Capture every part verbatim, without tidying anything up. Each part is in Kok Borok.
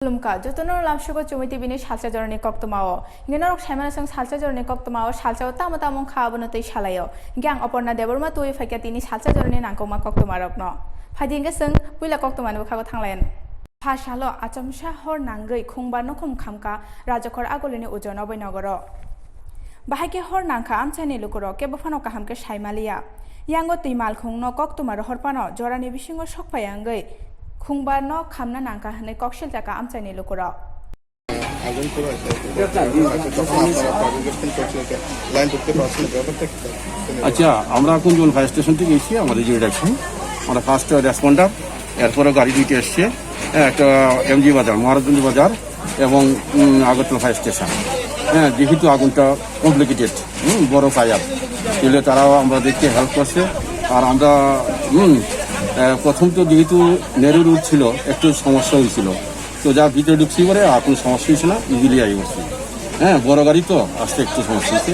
Khulumkha, jotono lamsugo Chumui T V ni salsa jorani koktwmao. Hingke norok saimano chwng salsa jorani koktwmao salsao tamo tamo wngkha abono twi salaio. Hingke ang Oporna Debbarma twi phaikha tini salsa jorani nangkukma koktwmarokno. Phaidi hingke chwng puila koktwmani bwkhago thanglayan. Pha salo achomsa hor nangwi khungba nukhung khamkha Rajakhor Agulini Ujo Nobai Nogoro. Bahai khe hor nangkha amchaini lukurok kebo phano kaham khe sai maliya. Yango twi malkhungno koktwma rohor phano jorani bisingo sokphai wngwi khungba no khamna nangkha hwnwi kok siljakha amchaini lukurok. আগুন পুরো আছে। আচ্ছা, যখন আপনারা fire brigade phone করছিলেন, লাইন ধরতে পারছেন না, ব্যাপারটা কি? আচ্ছা, আমরা কুঞ্জবন ফায়ার স্টেশন থেকে এসেছি, আমাদের যে ডাকছেন, আমরা ফার্স্ট রেসপন্ডার, এরপরে গাড়ি দুইটা এসছে, হ্যাঁ, একটা এমজি বাজার, মহারাজগঞ্জ বাজার এবং, উম, আগরতলা ফায়ার স্টেশন। হ্যাঁ, যেহেতু আগুনটা কমপ্লিকেটেড, হুম, বড় ফায়ার, তাহলে তারাও আমাদেরকে হেল্প করছে। আর আমরা, হুম, আহ, প্রথম তো যেহেতু নেরু রোড ছিল, একটু সমস্যা হয়েছিল, তো যা ভিতরে ঢুকছি পরে আর কোনো সমস্যা হয়েছে না, ইজিলি আই করছি। হ্যাঁ, বড় গাড়ি তো, আসতে একটু সমস্যা হয়েছে।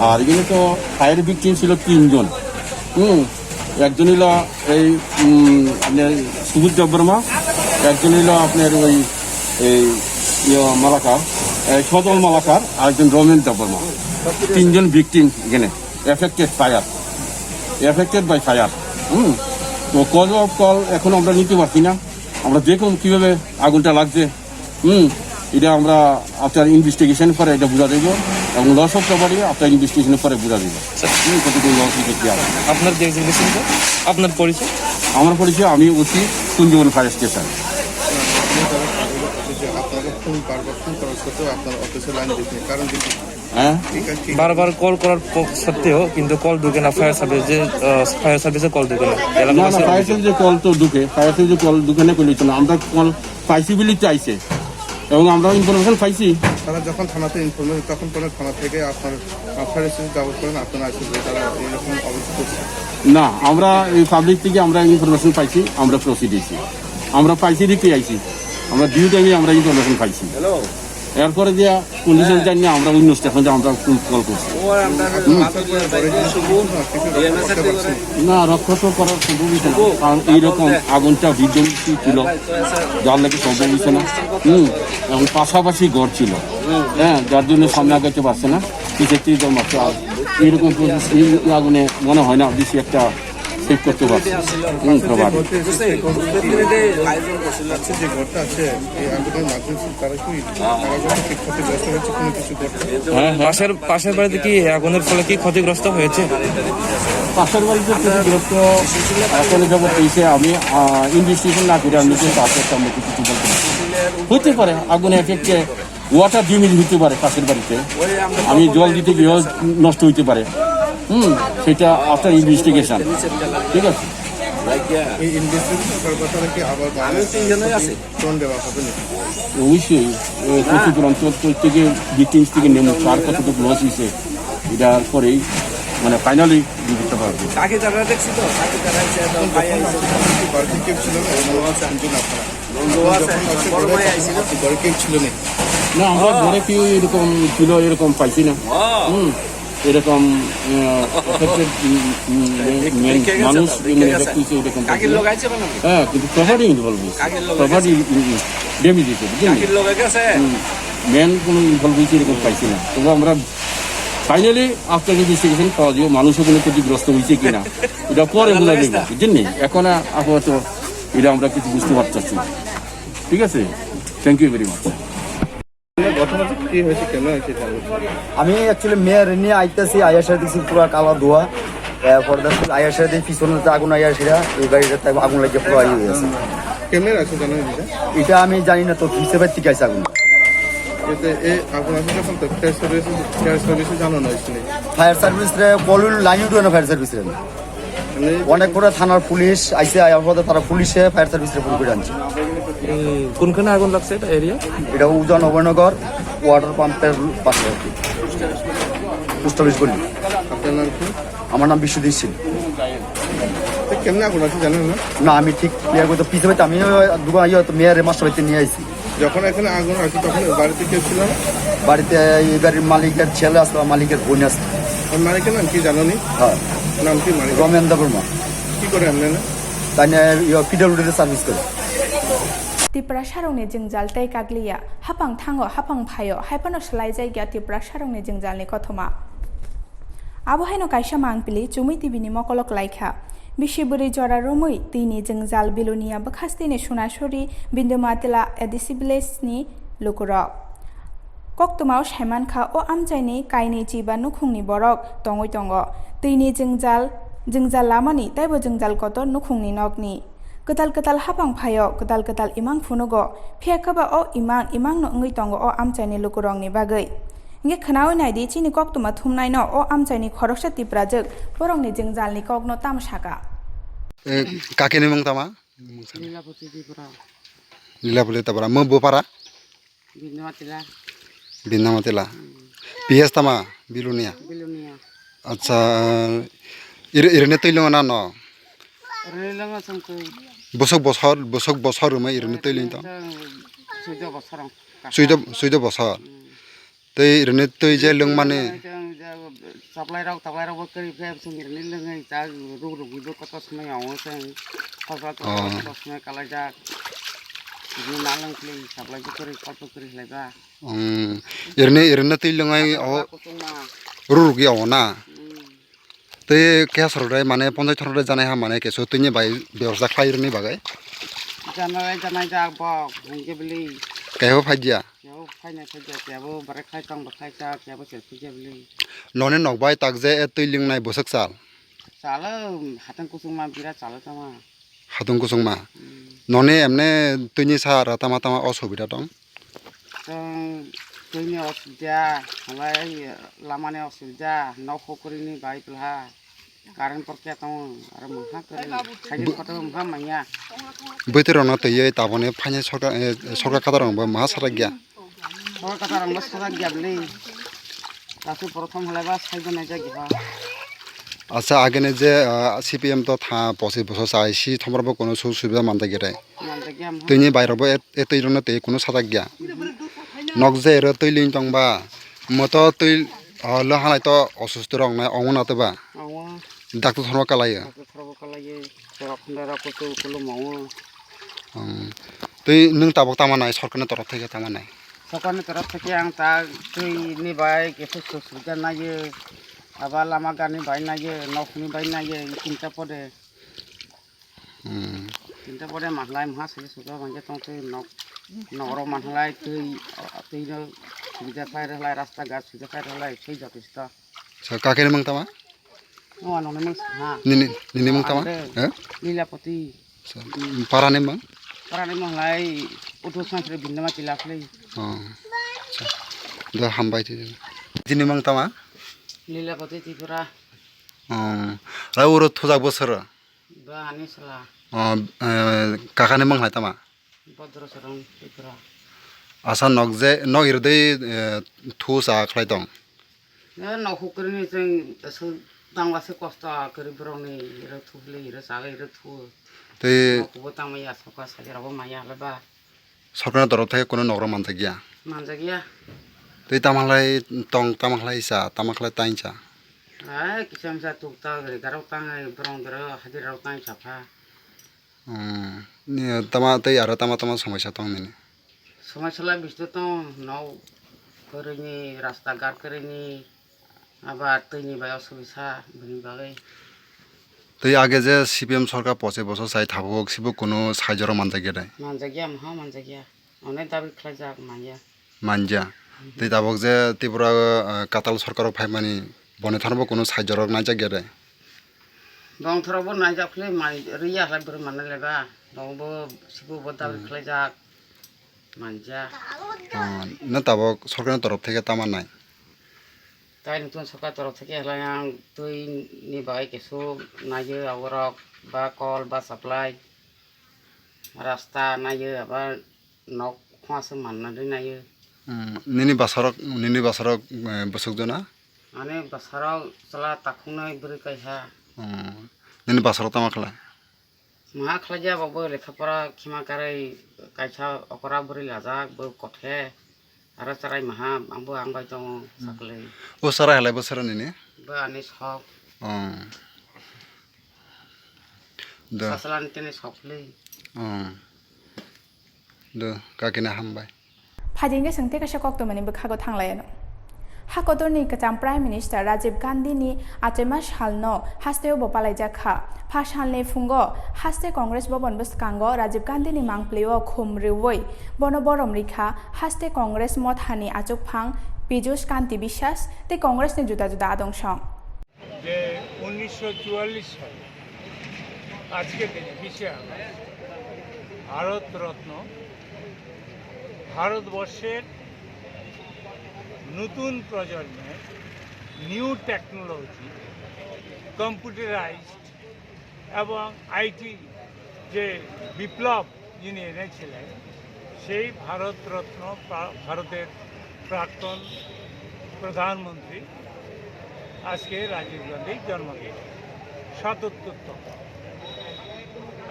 আর এখানে তো ফায়ার ভিকটিম ছিল তিনজন। হুম, একজন হইল এই, উম, আপনার সুবোধ দেববর্মা, একজন হইল আপনার ওই, এই, ইয়ে, মালাকার, এই সজল মালাকার, আর একজন রমেন দেববর্মা। তিনজন ভিকটিম এখানে affected fire, affected by fire. হুম, তো কজ অফ কল এখন আমরা নিতে পারছি না। আমরা দেখুন কিভাবে আগুনটা লাগছে। হুম, এটা আমরা আফটার ইনভেস্টিগেশন পরে এটা বোঝা যাইব এবং loss of property after investigation পরে বোঝা যাইব। হুম, কতটুকু লস হয়েছে কি আছে। আপনার ডেজিগনেশন তো? আপনার পরিচয়? আমার পরিচয়, আমি ওসি কুঞ্জবন ফায়ার স্টেশন। আপনাকে ফোন, বারবার ফোন করার সত্ত্বেও আপনার অফিসে লাইন দিতে, কারণ কি? হ্যাঁ? বারবার কল করার প-, সত্ত্বেও কিন্তু কল ঢুকে না ফায়ার সার্ভিস, যে, আহ, ফায়ার সার্ভিসে কল ঢুকে না। না, না, এলাকাবাসী ফায়ার অভিযোগ। সার্ভিসে কল তো ঢুকে, ফায়ার সার্ভিসে কল ঢুকে না করলে তো না, আমরা কল পাইছি বলেই তো আইছে এবং আমরা ইনফরমেশন পাইছি। তারা যখন থানাতে ইনফরমেশন, তখন কোনো থানা থেকে আপনার, আহ, ফায়ার সার্ভিসে দাবি করেন, আপনারা আসলে তারা এরকম অবস্থা করছে। না, আমরা এই পাবলিক থেকে আমরা ইনফরমেশন পাইছি, আমরা প্রসিড হয়েছি, আমরা পাইছি দেখে আইছি, আমরা ডিউ টাইমে আমরা ইনফরমেশন পাইছি। এরপরে যে কন্ডিশন জানি না, আমরা অন্য স্টেশনে আমরা কল করছি। না, রক্ষা তো করার সম্ভব হইছে না, কারণ এইরকম আগুনটা বিধ্বংসী ছিল, যার লাগে সম্ভব হইছে না। হুম, এবং পাশাপাশি ঘর ছিল, হ্যাঁ, যার জন্য সামনে আগাইতে পারছে না, পিছের থেকে জল মারছে। আর এইরকম পরিস্থিতি, এই আগুনে মনে হয় না বেশি একটা সেভ করতে পারছে। হুম, প্রভাব। আচ্ছা, যে ঘরটা আছে, এই আগুনের মাধ্যমে তারা কি, তারা কি ক্ষতিগ্রস্ত হয়েছে কোনো কিছু ঘটনা? হ্যাঁ, হ্যাঁ। পাশের, পাশের বাড়িতে কি আগুনের ফলে কি ক্ষতিগ্রস্ত হয়েছে? পাশের বাড়িতে ক্ষতিগ্রস্ত এখন খবর পেয়েছে, আমি, আহ, ইনভেস্টিগেশন না করে আমি তো তাকে তেমন কিছু বলতে পারছি না। হইতে পারে আগুন এফেক্টে ওয়াটার ড্যামেজ হইতে পারে পাশের বাড়িতে, আমি জল দিতে গিয়েও নষ্ট হইতে পারে। হুম, সেটা আফটার ইনভেস্টিগেশন, ঠিক আছে? এই ইনভেস্টিগেশন করার পরে কি আবার বাংলাদেশে টোন দেওয়া হবে নাকি? অবশ্যই, এ, ক্ষতিপূরণ তো প্রত্যেকে ডিটেলস থেকে নেব, কার কতটুকু লস হয়েছে, এটার পরেই মানে ফাইনালি বুঝতে পারবো। কাকে যারা দেখছি তো, কাকে যারা এসে তো ভাই আইছে। বাড়িতে কেউ ছিল না? বন্ধু আছে, একজন আপনারা। বন্ধু আছে, যখন আসছে বড় ভাই আইছিল। ঘরে কেউ ছিল না? না, আমরা ঘরে কেউ এরকম ছিল, এরকম পাইছি না। হুম, এরকম, আহ, এফেক্টেড, উম, উম, মেন-, মানুষ এমনি এফেক্ট হয়েছে এরকম পাইছি না। হ্যাঁ, কিন্তু প্রপার্টি ইনভলভ হয়েছে। প্রপার্টি, উম, উম, ড্যামেজ হয়েছে, বুঝলেন? হুম, মেন কোনো ইনভলভ হয়েছে এরকম পাইছি না। তবে আমরা ফাইনালি আফটার ইনভেস্টিগেশন পাওয়া যাবে, মানুষও কোনো ক্ষতিগ্রস্ত হয়েছে কিনা, এটা পরে বোঝা যাবে, বুঝলেন? এখন আপাতত এটা আমরা কিছু বুঝতে পারতেছি না। ঠিক আছে, থ্যাংক ইউ ভেরি মাচ। ঘটনা কি হয়েছে, কেন হয়েছে জানতে চাই। আমি অ্যাকচুয়ালি মেয়ের নিয়ে আইতেছি, আয়ার সাথে দেখছি পুরো কালা ধোয়া। এরপর দেখছি আয়ার সাথে পিছনে তো আগুন আয়ার সেটা, এই বাড়িটাতে আগুন লাগিয়ে পুরো ইয়ে হয়ে গেছে। কেমনে আছে জানেন এটা? এটা আমি জানি না, তো কিসের বাড়ি থেকে আছে আগুন। এতে এই আগুন আছে যখন তো ফায়ার সার্ভিসে, ফায়ার সার্ভিসে জানানো হয়েছিল? ফায়ার সার্ভিস রে কল লাইন উঠবে না ফায়ার সার্ভিস রে। মানে অনেক করে থানার পুলিশ আইসে, আয়ার পরে তারা পুলিশে ফায়ার সার্ভিস রে ফোন করে আনছে। এই কোনখানে আগুন লাগছে এটা এরিয়া? এটা উজান অভয়নগর ওয়াটার পাম্পের পাশে আর কি, পোস্ট অফিস গলি। আপনার নাম কি? আমার নাম বিশ্বজিৎ সিং। তো কেমনে আগুন আছে জানেন না? না, আমি ঠিক ক্লিয়ার করতে পিছনে তো আমি ওই দোকান ইয়ে তো মেয়ের মাস্টার বাড়িতে নিয়ে আইছি। যখন এখানে আগুন আছে তখন ওই বাড়িতে কেউ ছিল না? বাড়িতে এই বাড়ির মালিকের ছেলে আসলো, মালিকের বোন আসলো। আর মালিকের নাম কি জানো নি? হ্যাঁ। নাম কি মালিক? রমেন দেববর্মা। কি করে আনলেন? তাই নিয়ে ইয়ে পিডব্লিউডিতে সার্ভিস করে। Tiprasarokni jwngjal tei kakliya, haphang thango, haphang phaio, haiphano swlaijakya Tiprasarokni jwngjalni kothoma. Abo haino kaisa mangpili Chumui T V ni mokolo kwlaikha. Bisi bwrwi jora romwi twini jwngjal Bilonia bwkhasteni Sunasuri Bindumatila A D C village ni lukurok. Koktwmao saimankha o amchaini kainwi chiba nukhungni borok tongwi tongo. Twini jwngjal, jwngjal lamani teibo jwngjal kotor nukhungni nokni. Kwtal kwtal haphang phaio, kwtal kwtal imang phunugo, phiya khe ba o imang, imangno wngwi tongo o amchaini lukurokni bagwi. Hwnkhe khwnaui naidi chini koktwma thumnaino o amchaini khoroksa Tiprajwk borokni jwngjalni kokno tamo saka. Eh, kakini mung tama? Lilapati Tripura. Lilapati Tripura. Mo bopara? Bindamatila. Bindamatila. Hmm. P S tama Bilonia. Bilonia. Acha, ir-, irene twi longo na no? Irene longo songkoi. Bosok bosor, bosok bosor rwmai irene twi lingto. Suido bosor. Suido, suido bosor. Hmm. Tei irene twi je lwngmani. Chaplai rok, taplai rok bo kwrwi khe chwng irene lwngwi cha ruk ruk bo kotor somoi wngo chwng. Kotor kotor Oh. Kotor somoi kalaijak. Irene na lwng khlai chaplai bo kwrwi kolpo kwrwi khlai ba. Hmm. Irene, irene twi lwngwi o Kusungma. Rurugwi o na. Hmm. Tei keha sorok dai mane ponjai thorok dai janai ha mane keso twini bai bebasta khlai rwni bagwi. Janai, janai jak bo, hwnkhe bwlwi. Kaibo phai dia? Kebo phai nai phai dia, kebo bare khai tong bo khai cha, kebo se phai dia bwlwi. Noni nok bai tak je e twi lingnai bwswk chal? Chalo, hatang kusung ma bira chalo tama. Hatung kusung ma. Hmm. Noni emne twini sa ra tama tama osubida tong? Chwng twini osubida, halai lamani osubida, nok hukurini bai pwlha, current korkhe tongo, aro mungha kwrwi, khaidi kotor mungha manya. Bwtwi rokno twiwi taboni phainai sorkar, eh, sorkar katarokno bo maha sajak ya. Sorkar katarokno sajak ya bwlwi. Kasu prothom halai ba saijo naijak ya. Acha, agene je, ah, C P M to tha pochis bochor chai si thomrok bo kono sujog subida manjak ya de. Manjak ya, hmm. Twini bai rok bo e, e twi rokno twi kono sajak ya. Nok je ero twi ling tong ba, moto twi, ah, lo halai to osusto rok nai ongo na to ba. Ongo. Doctor thorok kalai ya. Doctor thorok kalai ya. Chorok khunda rok kutu kulumo. Hmm. Twi nwng tabok tama nai sorkarni torof thai tama nai? Sorkarni torof thai ang ta twi ni bai kisa sujog subida nai ya. Aba lama gani bai naiye, nok ni bai naiye, tinta pore. Hmm. Tinta pore mahalai maha sili suka manje tong twi nok, nok ro mahalai twi, twi no subida khai rwlai, rasta ghat subida khai rwlai, twi jotosto. So, kakini mung tama? No, ano ni mung ha. Nini, nini mung tama? Ande. Eh? Lilapati. So, parani mung? Parani mung lai utu sansre bindama tilak lai. Oh. So, do hambai ti. Nini mung tama? Lilapati Tripura. Oh, lai uro thujak bosoro? Ba ani sala. Oh, eh, kakani mung lai tama? Bodro Sorong Tripura. Asa nok je, nok irdei, eh, thu sa khlai tong? Eh, nok hukrini chwng su tangla se kosto kwrwi borokni iro thu hli, iro sa, iro thu. Tei nok bo tangmaya soka sajera bo maya le ba. Sorkarni torof thai kono nokrok manjakya? Manjakya. Tei tamo khlai tong, tamo khlai sa, tamo khlai tainsa? Hai, kisa misa tuk tak, gari garok tangai, borong garo hadi rok tainsa pha. Hmm. Ni tama tei aro tama tama somosya tong nini? Somosya lai bisto tong, nok kwrwini, rasta gar kwrwini, aba twini bai osubisa, bini bagwi. Tei age je C P M sorkar pochis bosor chai thabuk, sibo kunu saijo rok manjakya dai? Manjakya, maha manjakya. Onek dabi khlaijak, manya. Manja. Tei tabok je Tripura, eh, katal sorkar rok phaimani, boni thani bo kunu saijo rok naijakya dai? Bongthorok bo naijak philai, mai rwya halai bwrwi manna leba. Bong bo sibo bo dabi khlaijak, manja. Oh, no tabok sorkar ni torof theke tama nai? Tai nutun sorkar torof theke halai ang twi ni bai kesu naiyo aborok ba kol ba supply. Rasta naiyo aba nok khua se manna ri naiyo. Hmm, nini basarok, nini basarok, eh, bwswk jona? Ani basarok chwla takhuknwi bwrwi kaiha. Hmm, nini basarok tamo khlai? Maha khlaijak bo lekha pora khima karwi kaisa okra bwrwi lajak bo kothe. Aro chwrai maha, ang bo ang bai tongo, hmm, saklai. O chwrai halai bwswra nini? Bo ani sok. Oh. Da. Sasla ni tini sok le. Oh. Do kakina hambai. Phaidi hwnkhe chwng tei kaisa koktwmani bwkhago thanglaiyano. Ha kotorni kwcham Prime Minister Rajiv Gandhini achaima salno hasteo bo palaijak kha. Pha salni phungo haste Congress Bhavan bwskango Rajiv Gandhini mangpilio khum rwui bono borom rikha haste Congress mothani achukphang Piyush Kanti Biswas tei Congressni juda juda adong song. যে উনিশশো চুয়াল্লিশ সালে আজকের দিনে বিশে আগস্ট ভারতরত্ন ভারতবর্ষের নতুন প্রজন্মের নিউ টেকনোলজি, কম্পিউটারাইজড এবং আইটি যে বিপ্লব যিনি এনেছিলেন, সেই ভারতরত্ন প্রা-, ভারতের প্রাক্তন প্রধানমন্ত্রী আজকে রাজীব গান্ধীর জন্মদিন, সাতাত্তরতম।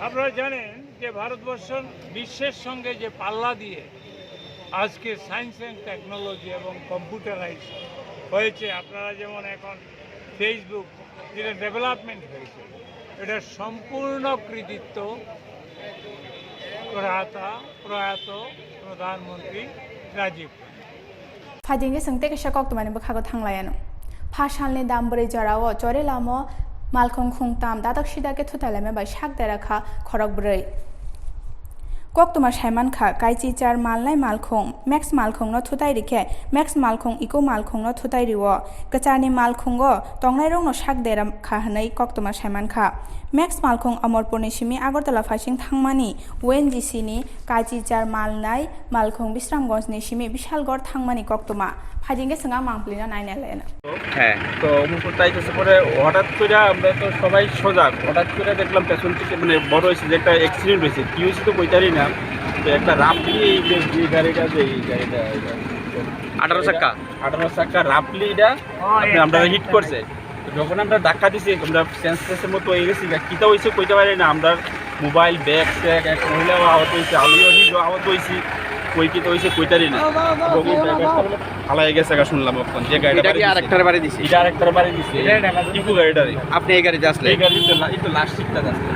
আপনারা জানেন যে ভারতবর্ষ বিশ্বের সঙ্গে যে পাল্লা দিয়ে আজকে সায়েন্স অ্যান্ড টেকনোলজি এবং কম্পিউটারাইজ হয়েছে, আপনারা যেমন এখন Facebook যেটা ডেভেলপমেন্ট হয়েছে, এটা সম্পূর্ণ কৃতিত্ব প্রয়াতা-, প্রয়াত প্রধানমন্ত্রী রাজীব Gandhi. Phaidi hwnkhe chwng tei kaisa koktwmani bwkhago thanglaiyano. Pha salni dam bwrwi jorao chori lamo malkhung khungtam dadak sida khe thutai laima bai sak dera kha khorok bwrwi. Koktwma saimankha, kaichi char malnai malkhung, Max malkhungno thutai rikhe, Max malkhung Eco malkhungno thutai rio. Kwcharni malkhungo tongnairokno sak dera kha hwnwi koktwma saimankha. Max malkhung Amarpurni simi Agartala phaising thangmani O N G C ni kaichi char malnai malkhung Bisramganjni simi Bishalgarh thangmani koktwma. Phaidi hwnkhe chwng a mangpilino nainai laiyano. হ্যাঁ, তো অমরপুর তাইতেছে পরে হঠাৎ করে আমরা তো সবাই সজাগ, হঠাৎ করে দেখলাম পেছন থেকে মানে বড় হয়েছে যে একটা অ্যাক্সিডেন্ট হয়েছে, কি হয়েছে তো কইতারি না। তো একটা রাফলি এই যে, যে গাড়িটা, যে এই গাড়িটা, এটা আঠারো চাকা? আঠারো চাকা রাফলি এটা আপনি আমরা হিট করছে। তো যখন আমরা ধাক্কা দিছি, আমরা সেন্সলেসের মতো হয়ে গেছি, কিতা হয়েছে কইতে পারি না। আমরা মোবাইল, ব্যাগ, স্যাগ, এক মহিলাও আহত হয়েছে, আমিও নিজেও আহত হয়েছি। কই কিতা হয়েছে কইতারি না। এবং এই ড্রাইভারটা বলে ফালাই গেছে গা শুনলাম এখন, যে গাড়িটা এটা কি বাড়ি দিছে। আরেকটার বাড়ি দিছে? এটা আরেকটার বাড়ি দিছে। ইকো গাড়িটারে। আপনি এই গাড়িতে আসলে? এই গাড়িতে লা-, এই তো লাস্ট সিটটা আসলে।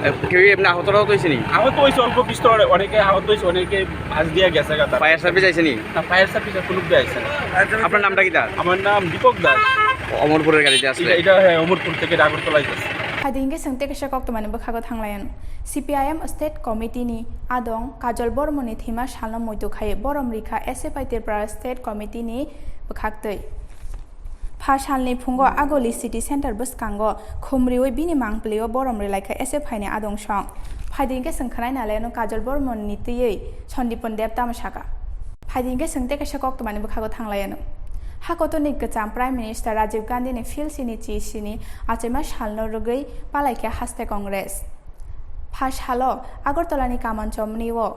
এ, কেউ এমনি আহত টাহত হয়েছে নি? আহত হয়েছে অল্প বিস্তর, অনেকে আহত হয়েছে, অনেকে পাশ দিয়ে গেছে গা তারা। ফায়ার সার্ভিস আইছে নি? না, ফায়ার সার্ভিস আর কোনো দিয়ে আইছে না। আপনার নামটা কিতা? আমার নাম দীপক দাস। অমরপুরের গাড়িতে আসলে? এটা, এটা, হ্যাঁ, অমরপুর থেকে আগরতলায় যাচ্ছে। Phaidi hwnkhe chwng tei kaisa koktwmani bwkhago thanglaiyano. C P I M State Committee ni adong Kajol Bormoni thwima salno muitu khai borom rikha S F I Tripura State Committee ni bwkhaktwi. Pha salni phungo Agoli City Center bwskango khum riui bini mangpilio borom rwlaikha S F I ni adong song. Phaidi hwnkhe chwng khwnai nalaino Kajol Bormon ni twiwi Sandipon Deb tamo saka. Phaidi hwnkhe chwng tei kaisa koktwmani bwkhago thanglaiyano. Ha kotorni kwcham Prime Minister Rajiv Gandhi ni phil sini chi sini achaima salno rwgwi palaikha haste Congress. Pha salo Agartala ni Kaman Chomni o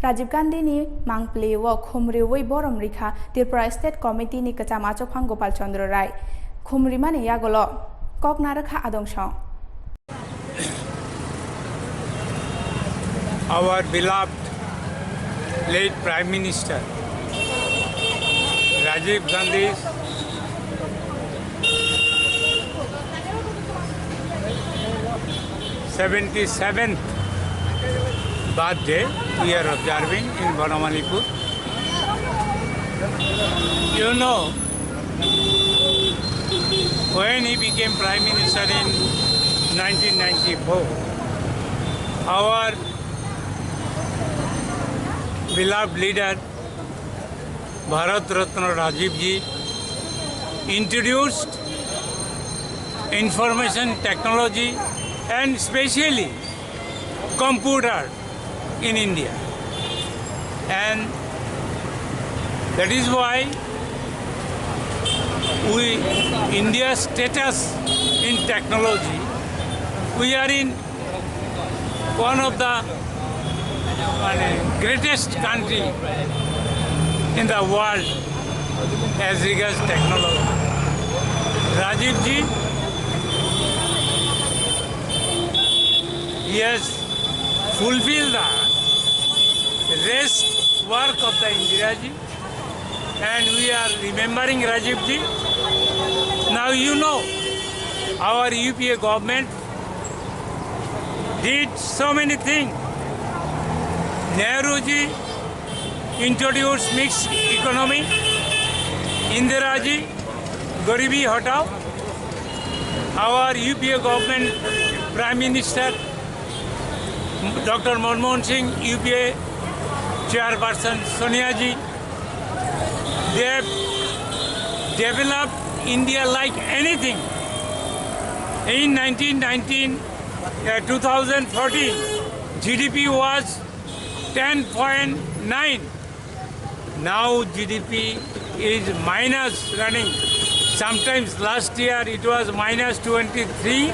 Rajiv Gandhi ni mangpili o khum riui borom rikha Tripura State Committee ni kwcham achukphang Gopal Chandra Rai. Khum rimani yagulo kok narwkha adong song. Our beloved late Prime Minister Rajiv Gandhi's seventy-seventh birthday we are observing in Bonomalipur. You know, when he became Prime Minister in nineteen ninety-four, our beloved leader Bharat Ratna Rajiv ji introduced information technology and specially computer in India. And that is why we, India's status in technology, we are in one of the, মানে, greatest country in the world as regards technology. Rajiv ji, he has fulfilled the rest work of the Indira ji, and we are remembering Rajiv ji. Now you know our U P A government did so many things. Nehru ji introduced mixed economy. Indira ji, garibi hatao. Our U P A government, Prime Minister Doctor Manmohan Singh, U P A chairperson Sonia ji, they have developed India like anything. In nineteen nineteen, uh, two thousand fourteen, G D P was ten point nine. Now G D P is minus running. Sometimes last year it was minus twenty-three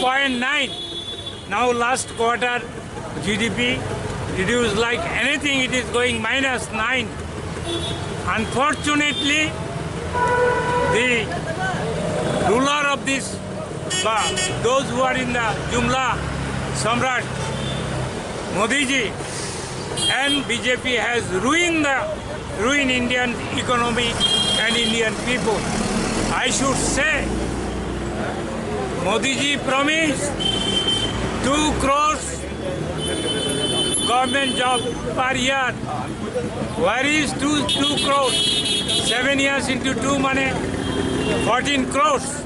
point nine. Now last quarter G D P reduced like anything, it is going minus nine. Unfortunately, the ruler of this, ba, those who are in the Jumla Samrat, Modi ji, and B J P has ruined the, ruined Indian economy and Indian people. I should say, Modi ji promised two crores government job per year. Where is two, two crores? Seven years into two, mane fourteen crores.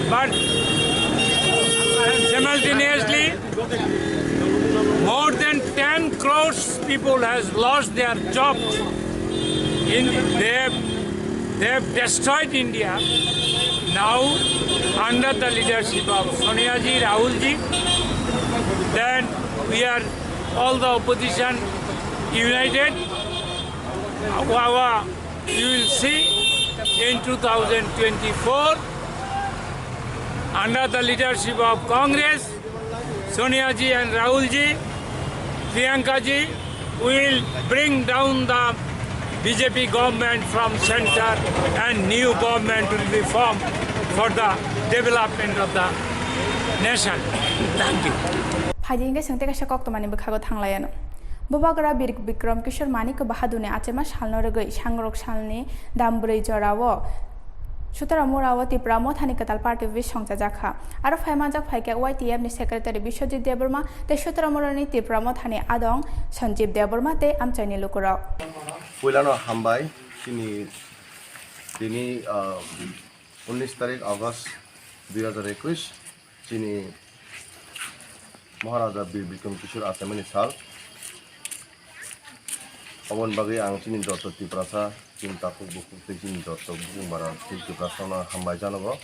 But simultaneously, more than ten crores people has lost their jobs. In, they have, they have destroyed India. Now, under the leadership of Sonia ji, Rahul ji, then we are all the opposition united. Our, you will see in two thousand twenty-four, under the leadership of Congress, Sonia ji and Rahul ji, Priyanka ji, we will bring down the B J P government from center and new government will be formed for the development of the nation. Thank you. Phaidi hingke sengte kaisa koktwmani bwkhago thanglaiano. Bubagra Bir Bikram Kishore Manik Bahadurni achema salno rwgwi sangrok salni dam bwrwi jorao Sutra Murao Tipra Mothani kwtal party office songchajak kha. Aro phaimanjak phaikhe Y T F ni secretary Biswajit Debbarma tei Sutra Murani Tipra Mothani adong Sanjeev Debbarma tei amchaini lukurok. Puilano hambai chini tini, ah, unis tarik August dui hazar ekush chini Maharaja Bir Bikram Kishore achemani sal. Oboni bagwi ang chini joto Tiprasa, chini takhuk bukhuk tei chini joto bukung bara tei Tiprasano hambai janogo.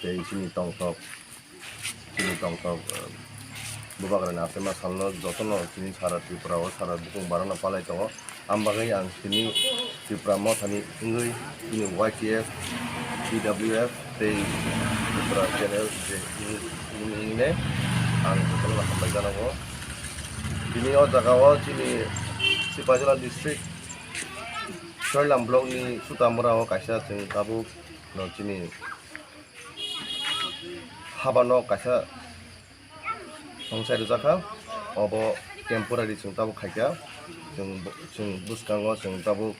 Tei chini tongthok, chini tongthok, eh, Bubagrani achema salno jotono chini sara Tripura o sara bukung barano palai tongo. Ang bagwi ang chini Tipra Mothani wngwi chini Y T F, T W F tei Tipra Channel je wngwi ne ang jotono hambai janogo. Bini o jaga o chini Sipahijala district Soilam block ni Sutamura o kaisa chwng tabuk no chini habano kaisa songsai rwjakha, obo temporary chwng tabuk khaikha, chwng, chwng bwskango chwng tabuk.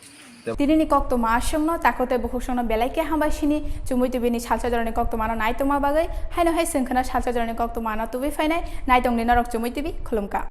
Tinini koktwma aswkno takhuk tei bukhuksongno belai khe hambai sini chumui tubini salsa jorani koktwmano naitongma bagwi, haino hai chwng khwna salsa jorani koktwmano tubui phainai naitongni norok chumui tubi khulumkha.